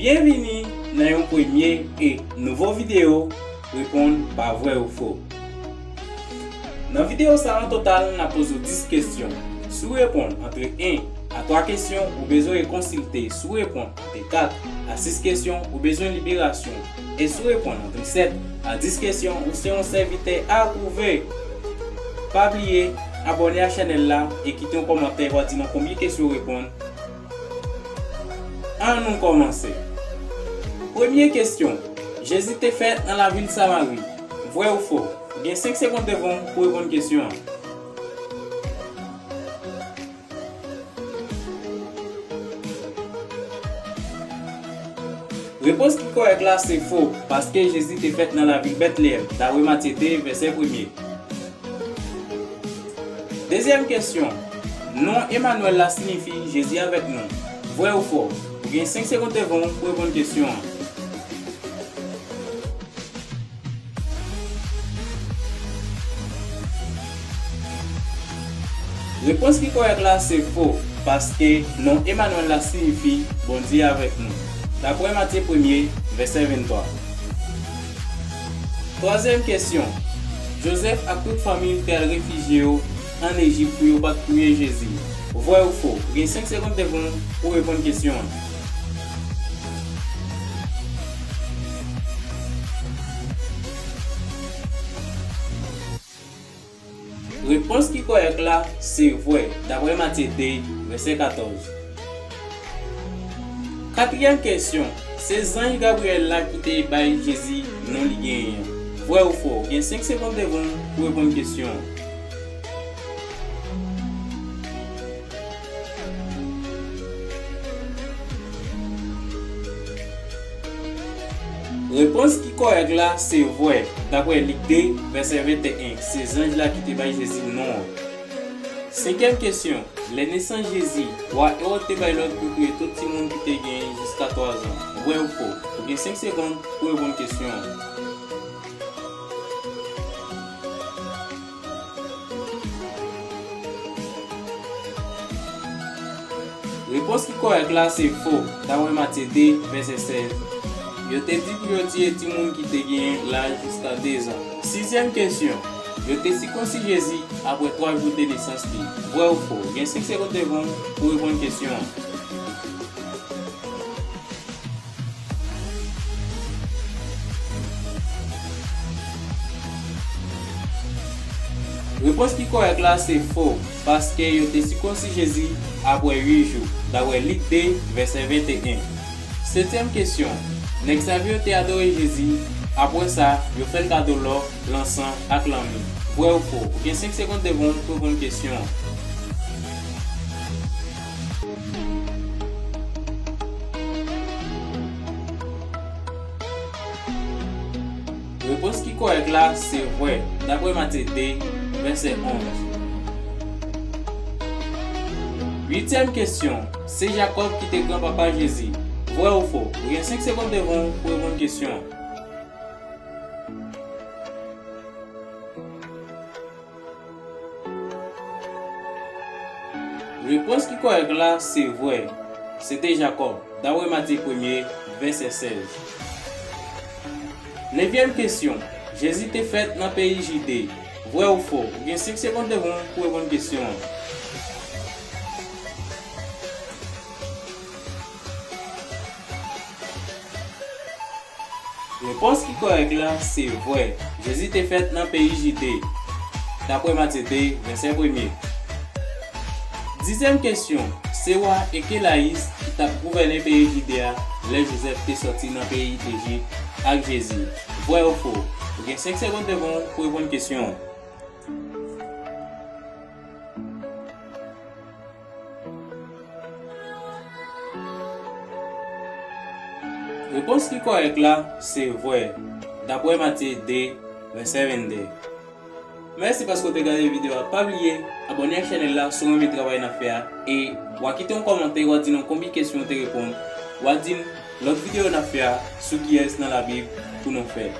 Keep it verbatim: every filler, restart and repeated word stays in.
Byenvini nan yon premye e nouvo videyo, reponn pa vrè ou fo. Nan videyo sa a, an total, n a poze w dis kesyon. Si w reponn antre en a twa kesyon, ou bezwen rekonsilte. Si w reponn antre kat a sis kesyon, ou bezwen liberasyon. E si w reponn antre sèt a dis kesyon, ou se yon sèvitè apwouve. Pa bliye abòne a chanèl la e kite yon kòmantè pou w di nou konbyen kesyon w reponn. Ann nou kòmanse. Premye kesyon, Jezi te fèt nan lavil Samari. Vrè ou fo? Ou gen senk segonn devan w pou w reponn kesyon an. Repons ki kòrèk la se fo, paske Jezi te fèt nan lavil Bètleyèm, dapre Matye de, vèsè premye. Dezyèm kesyon, non Emanwèl la siyifi Jezi avèk nou. Vrè ou fo? Ou gen senk segonn devan w pou w reponn kesyon an. Repons ki kòrèk la se fo, paske non Emanwèl la siyifi Bondye avèk nou, dapre Matye premye, vèsè venntwa. Twazyèm kesyon, Jozèf ak tout fanmi l te al refijye yo ann Ejip pou yo pa t touye Jezi. Vrè ou fo? Ou gen senk segonn devan w pou w reponn kesyon an. Repons ki kòrèk la se vrè, dapre Matye de, vèsè katòz. Katriyèm kesyon, se zanj Gabriyèl la ki te bay Jezi non li genyen an. Vrè ou fo? Ou gen senk segonn devan w pou w reponn kesyon an. Repons ki kòrèk la se vrè, dapre Lik de, vèsè venteyen, se zanj la ki te bay Jezi non an. Senkyèm kesyon, lè nesans Jezi, wa Ewòd te bay lòd pou touye tout timoun ki te gen jiska twazan. Vrè ou fo? Ou gen senk segonn pou w reponn kesyon an. Repons ki kòrèk la se fo, dapre Matye de, vèsè sèz. Yo te di pou yo tiye timoun ki te gen laj jiska dezan. Sizyèm kesyon, yo te sikonsi Jezi apre twa jou de nesans li. Vrè ou fo? Gen senk segonn devan w pou w reponn kesyon an. Repons ki kòrèk la se fo, paske yo te sikonsi Jezi apre uit jou, dapre Lik de, vèsè venteyen. Setyèm kesyon, nèg sa yo te adore Jezi, apre sa, yo fè l kado lò, lansan ak lanmi. Vrè ou fo? Ou gen senk segonn devan w pou w reponn kesyon an. Repons ki kòrèk la se vrè, dapre Matye de, vèsè onz. Uityèm kesyon, se Jakòb ki te granpapa Jezi. Vrè ou fo? Ou gen senk segonn devan w pou w reponn kesyon an. Repons ki kòrèk la se vrè. Se te Jakòb, dapre Matye premye, vèsè sèz. Nevyèm kesyon, Jezi te fèt nan peyi Jide. Vrè ou fo? Ou gen senk segonn devan w pou w reponn kesyon an. Repons ki kòrèk la se vrè. Jezi te fèt nan peyi Jide, dapre Matye de, vèsè premye. Dizyèm kesyon, se wa Ekelayis ki t ap gouvène peyi Jide a lè Jozèf te sòti nan peyi Ejip ak Jezi. Vrè ou fo? Ou gen senk segonn devan w pou w reponn kesyon an. Repons ki kòrèk la se vrè, dapre Matye de, vèsè venndè. Mèsi paske w te gade videyo a. Pa bliye abòne ak chanèl la si w renmen travay n ap fè a. E w a kite yon kòmantè, w a di nou konbyen kesyon w te reponn. W a di n lòt videyo n ap fè a sou kiyès nan Labib pou nou fè.